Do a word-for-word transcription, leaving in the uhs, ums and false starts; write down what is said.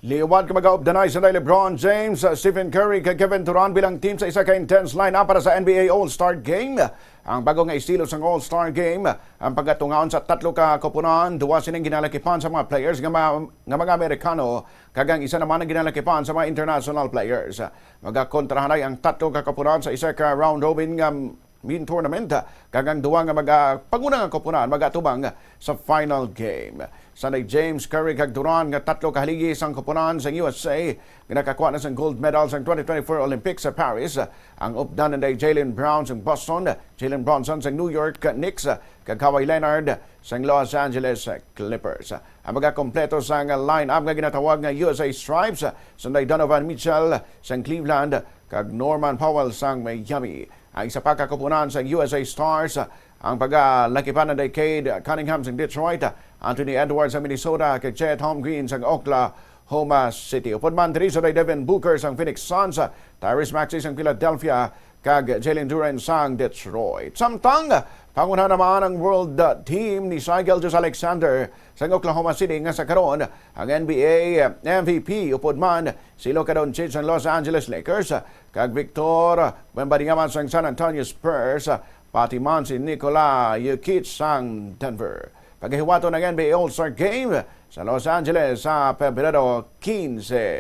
Liwat nga mag-updanay sa LeBron James, Stephen Curry, kag Kevin Durant bilang team sa isa ka intense lineup para sa N B A All-Star Game. Ang bago nga estilo sang All-Star Game, ang pagkatungaon sa tatlo ka koponan, duwa sining ginalakipan sa mga players nga, ma- nga mga Amerikano, kag ang isa naman ang ginalakipan sa mga international players. Magakontrahanay ang tatlo ka koponan sa isa ka round-robin nga mini tournament, kag ang duwa nga magapanguna nga koponan magatubang sa final game. Sanay James, Curry, kag Durant nga tatlo ka haligi sang koponan sang U S A nga nakakuha na sang gold medal sang twenty twenty-four Olympics sa Paris. Ang updan anday Jaylen Brown sang Boston, Jalen Brunson sang New York Knicks, kag Kawhi Leonard sang Los Angeles Clippers. Ang magakompleto sang line-up nga ginatawag nga U S A Stripes, sanday Donovan Mitchell sang Cleveland kag Norman Powell sang Miami. Ang isa pa ka koponan sang U S A Stars, ang pagalakipan anday Cade Cunningham sang Detroit, Anthony Edwards sang Minnesota, kag Chet Holmgren sang Oklahoma City. Upod man diri sanday Devin Booker sang Phoenix Suns, Tyrese Maxey sang Philadelphia, kag Jalen Duren sang Detroit. Samtang pangunha naman ang world, uh, team ni Shai Gilgeous-Alexander sang Oklahoma City, nga sa karon ang N B A M V P, upod man si Luka Doncic sang Los Angeles Lakers, kag Victor Wembanyama sang San Antonio Spurs, pati man si Nikola Jokic sang Denver. Pagahiwaton ang N B A All-Star Game sa Los Angeles sa Pebrero quince.